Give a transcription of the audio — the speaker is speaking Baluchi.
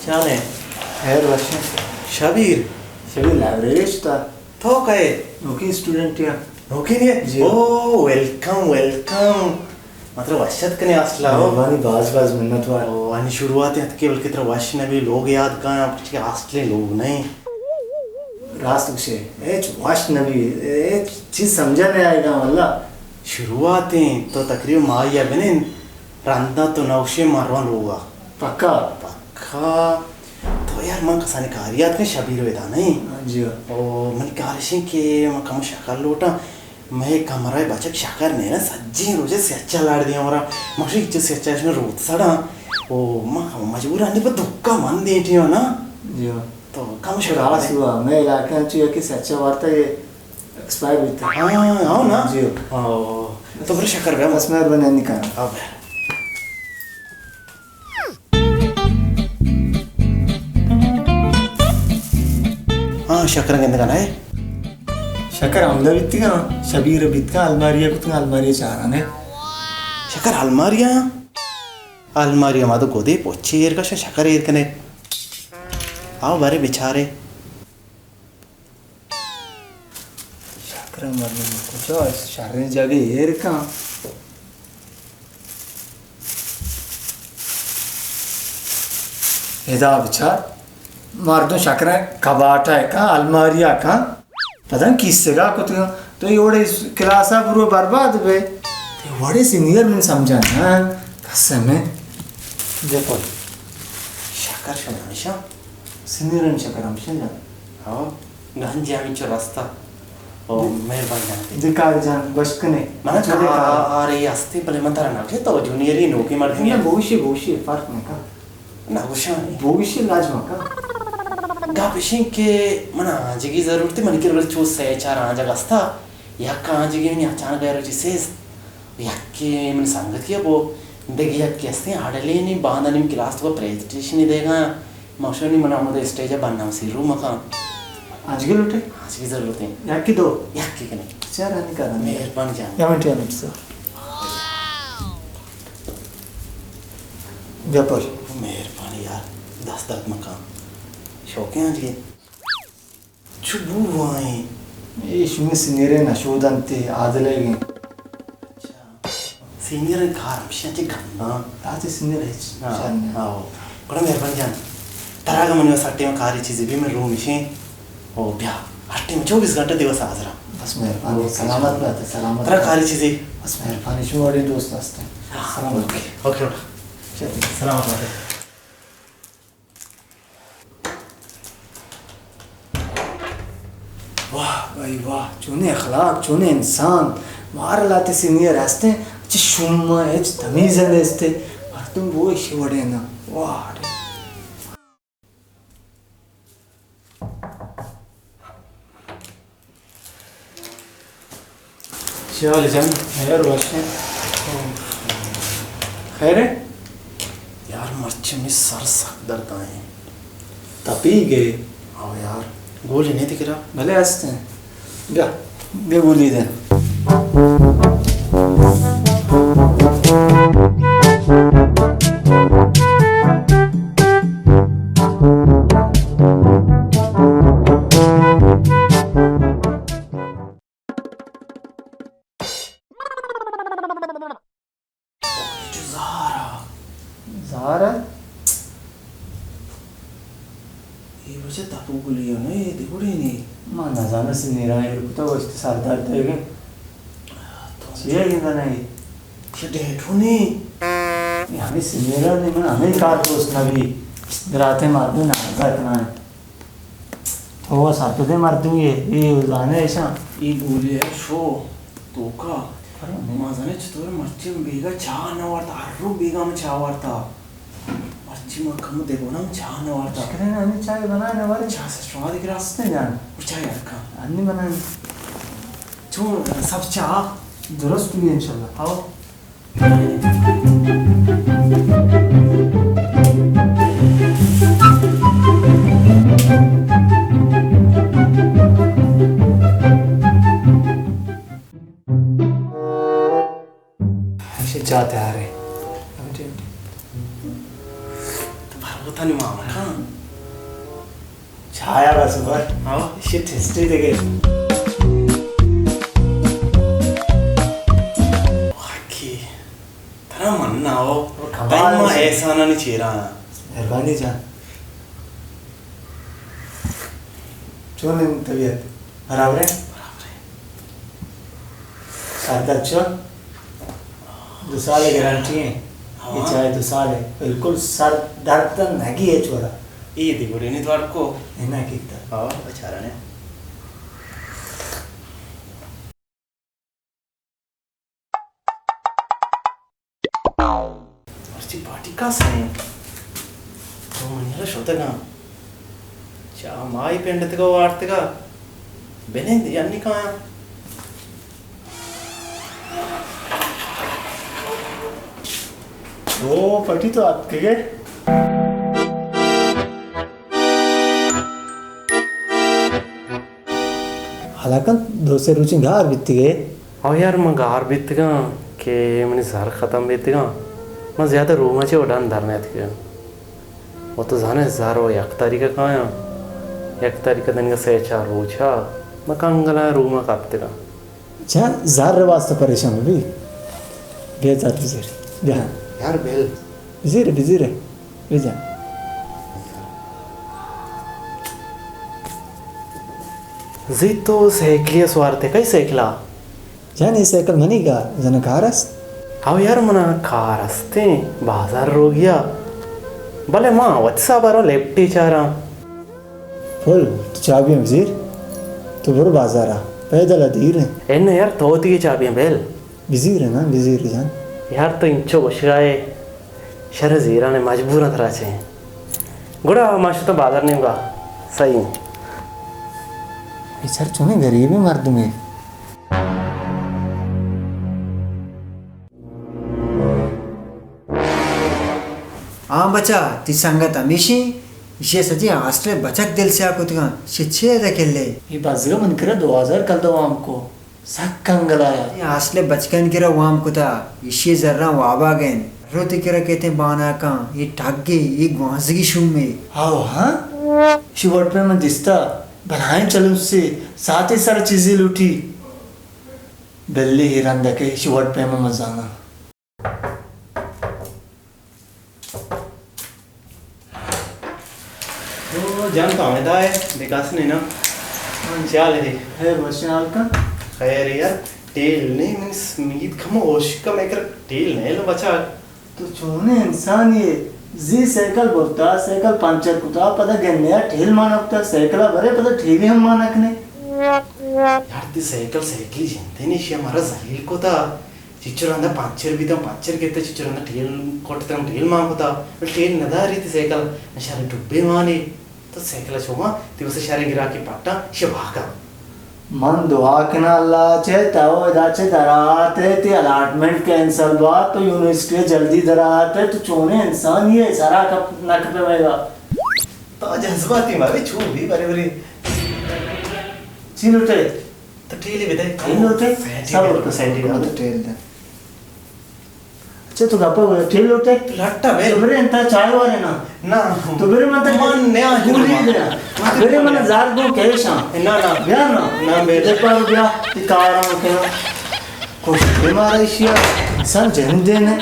چانے؟ خیر وشیں۔ شبیر۔ شبیر لائبریری شتا۔ تو کئے؟ نوکیں اسٹوڈنٹ یا۔ نوکیں نے؟ جی۔ او، ویلکم، ویلکم۔ مطلب وش اتکنے ہاسٹل ءَ؟ مہربانی، باز باز منت وار۔ او، انی شروعات اتکے، بلکہ ترا وش نہ بی، لوگ یاد کایاں، پرچہ کہ ہاسٹل لوگ نہ۔ راست گوشے، ہچ وش نہ بی، ہچ چیز سمجھا نہ آئے گا واللہ۔ شروعات ایں، تو تقریباً ماہی ءَ بنند، رندا تو نوشے مرواں لوگا۔ پکا؟ پکا۔ تو یار من کسانی کاری آتکیں، شبیر ودا نہیں۔ ہاں جی۔ او من کارشیں کہ من کم شکر لوٹاں، مئے کمرہ ءِ بچک شکر نینا، سجیں روچ ءَ سیچا لاڑ دیاں ورا، مشی چ سیچا شمے روت سڑاں۔ او من مجبور آں، نی پہ دکا من دیٹیاں نا۔ جی۔ تو کم شکر راست ہوا، مئے علاقہ چو یکی سیچا وارتا، یہ ایکسپائر بیتا۔ ہاں، ہاں نا۔ جی۔ او تو برے شکر بیا۔ بس مہربانی، نکال۔ ہاں بیا۔ ہاں، شکر گندگا نہ؟ شکر ہمدا بیتگا، شبیر بیتگا، الماری کتگا، الماری چارا نے۔ شکر الماری؟ الماری ما تو گودے پوچے ایر کش، شکر ایر کنے۔ آؤ بارے بچارے۔ شکر مردم کجا شریں جاگے ایر کن۔ ادا بچار، مردم شکر کباٹا کن، الماریا کن، پدا کیسگا کتگا۔ تو اے وڑے کلاسا برو برباد بے۔ اے وڑے سینئر من سمجھا نا، قسم ہے۔ دیکھو، شکر شما ہمیشہ سینئرانی چکر ہمشہ جان۔ ہو، گنجی ہمینچو رستہ۔ او، مہربانی جان۔ دکار جان، گوشت کنے۔ من چلے کار۔ آ، آ رہی ہستی، بلے من ترا نہ گوشت، تو جونیئری نوکی مردی نہ، ہے۔ بوشی، بوشی، فرق نہ کن۔ نہ گوشاں۔ بوشی لاج مکن۔ گپ اشیں کہ من آنجگی ضرورت ہے، من کہ چو سہ چار آنجگ ہستا، یک آنجگی منی اچانک غیر چی سیز۔ یکے من سنگتی ءَ گو، دگہ یکے ہستیں، ہاڈلینی باندا نیم کلاس تو پریزنٹیشن دیگا، ماشانی من ہمود اسٹیج ءَ بنام سی رو مکان۔ آجگی لوٹے؟ آجگی ضرورت ہے۔ یکی دو؟ یکی کنے۔ چار آنی کارا۔ مہربانی جان۔ یا منٹی آنی بسا۔ بیا پر۔ مہربانی یار، دست درد مکان۔ شوقیں آجگی۔ چو بو وائیں۔ اے شمی سینئریں نشودنت، عادلے گیں۔ اچھا۔ سینئریں کار ہمشی چہ گنداں۔ تاچے سینئر ہچ ہاں، شر نہ۔ ہاں۔ گڑا مہربانی جان، ترا اگاں منی واسطہ ٹیم کاری چیزے بی، من رو مشیں۔ او بیا، ہر ٹیم چوبیس گھنٹہ دیوس حاضر ہاں۔ بس مہربانی، اوکے۔ سلامت بات، سلامت۔ ترا کاری چیزے؟ بس مہربانی، شما وڑیں دوست ہستیں۔ ہاں، سلامت۔ Okay, okay. چلو۔ سلامت بات۔ واہ بھائی واہ، چونیں اخلاق، چونیں انسان، مارا لاتے سینئر ہستیں، چہ شوما ہچ تمیز نیستے، مردم بو ایشی وڑے نا، واہ۔ شال جان، خیر وشیں۔ خیر ہے؟ یار، مرچی می سر سک درد آئیں۔ تپی گئے؟ او یار، گولی نہیں تکرا؟ بلے ہستیں۔ بیا، بیا گولی دے۔ چو زہر ءَ۔ زہر ءَ؟ اے بچہ تپو گلی ءَ نہ، اے دگڑے نے۔ ما نزاناں، سینئراں ایر کتا، گوشت سر درد ئیگ انت۔ تو چیا گندہ نہ ئے؟ چہ ڈیٹو نے۔ اے ہمے سینئراں نے، من ہمے کار دوست نہ بی۔ دراتیں مردم نہ کنائیں۔ تو سرپدیں مردمے ئے، اے زانے ایشاں۔ اے گولی ءَ شو توکا۔ ما زانے چطور مرچی بیگا چاہ نہ وارتا، ہر رو بیگا من چاہ وارتا۔ مرچی ما کم دگونا من چاہ نہ وارتا۔ مشکل ہے نا، ہمیں چاہ بنائے نہ وارے۔ چاہ سے شما دیگر راست نہیں جان۔ وہ چاہ یار کا۔ انی بنائے۔ چون سب چاہ؟ درست بھی انشاءاللہ۔ ہاؤ۔ ایشی چاہ تیار ہے۔ وطنی ماما کان۔ چایا بس بر۔ ہاں۔ شٹ ہسٹری دے گئے۔ واقعی۔ ترا من نہ ہو۔ کمال تئی ما ہے۔ احسانانی چیرا۔ مہربانی جان۔ چون ہے طبیعت؟ برابر ہے؟ برابر ہے۔ سر درد چون؟ دو سال گارنٹی ہے۔ ہاں۔ یہ چاہے دو سال ہے۔ بالکل سر درد نگی ہے چورا۔ یہ دی گوڑے نہیں تو اڑکو۔ ہے نا کیتا۔ ہاں، بیچارہ نے۔ مرچی پارٹی کس نہ انت۔ تو منی ہلا شتگاں۔ چا مائی پنڈتگا وارتگا۔ بنند ینی کایاں۔ او پٹی تو اتکگے۔ حالاکن دو سے روچیں گار بیتگے۔ او یار، من گار بیتگاں کہ منی زر ختم بیتگاں۔ من زیادہ روما چہ وڈان در نیتکگاں۔ و تو زانے زر و یک تاریخ کایاں۔ یک تاریخ دنگا سے چار روچا من کنگلا روما کپتگاں۔ چا زر واسطہ پریشان بی۔ بیا زر بزیر۔ بیا۔ یار بیل۔ بزیر، بزیر۔ بزا۔ زی تو سائیکلے سوار تے، کئی سائیکلا؟ جان، اے سائیکل منی گا، جن کار است؟ ہاو یار، منا کار استیں، بازار روگیا۔ بلے ما وت سا بارو لیپٹی چاراں۔ پل، تو چابیاں بزیر، تو برو بازارا، پیدل دیر ہیں۔ اے نہ یار، تو وتی چابیاں بیل۔ بزیر نا، بزیر جان۔ یار تو انچو گوشگائے، شر زیران مجبوراں ترا چے۔ گڑا ما شتاں بازار نیمگا۔ صحیح۔ اے سر چونے غریبیں مردمے۔ آں بچا، تی سنگت ہمیشی، ایشی سجی ہاسٹل بچک دل سیاہ کتگاں، شی چے ادا کلے؟ اے بزگا من کرا دو ہزار کل دوام کو۔ سک کنگل آیا۔ اے ہاسٹل ءِ بچکانی کرا وام کتا، ایشی ءِ زراں وابا گین۔ روتی کرا کیتیں باناکاں، اے ٹگے، اے گوانزگی شومے۔ ہاو ہاں؟ ایشی وٹ پہ من دیستا، بلائیں چلوسے، ساتے سر چیزے لوٹی۔ بلے اے رندا کہ ایشی وٹ پہ من مزانا۔ او جان تو ہمدا ئے، بکاس نے نا۔ چال ہے۔ ہے بشن حال کا؟ خیر ہے یار، ٹیل نہیں، من سمید کم ہوش کا میں کر ٹیل نہیں لو بچا۔ تو چونے انسان یہ زی سائیکل بولتا، سائیکل پنچر کتا، پدا گنے ٹیل مانا کتا، سائیکل برے پدا ٹیلی ہم مانا کنے۔ یار تی سائیکل سائیکلی جنتے نے شیا مارا ذلیل کتا۔ چچو رندا پنچر بیتاں، پنچر گپتہ، چچو رندا ٹیل کٹتاں، ٹیل مان کتا۔ ٹیل نداری تی سائیکل، شر ڈبے مانی۔ تو سائیکل چوما، تی واسطہ شر گراکی پٹا، شی واکا۔ من دعا کنا اللہ چے، تو ادا چے درات ہے، تی الاٹمنٹ کینسل با، تو یونیورسٹی جلدی درات ہے، تو چونے انسان یہ سرا کپ، نکپے میگا۔ تو جذباتی مارے چو بھی بری بری۔ چی لوٹے؟ تو ٹیلی بدے۔ ٹیل لوٹے؟ سینٹی سب بدے۔ تو سینٹی بدے۔ ٹیل دے۔ اچھا، تو گپا بولے، ٹیل لوٹے؟ لٹا بے۔ تو برے انتا چائے والے نا۔ نا۔ تو برے من تک من نیا گولی دے۔ برے من زار گو کیشاں۔ نا، نا۔ بیا نا۔ نا، بے۔ دے پار بیا، تی کاراں کنا۔ کچھ بیمار ایشیا، انسان جن دینے۔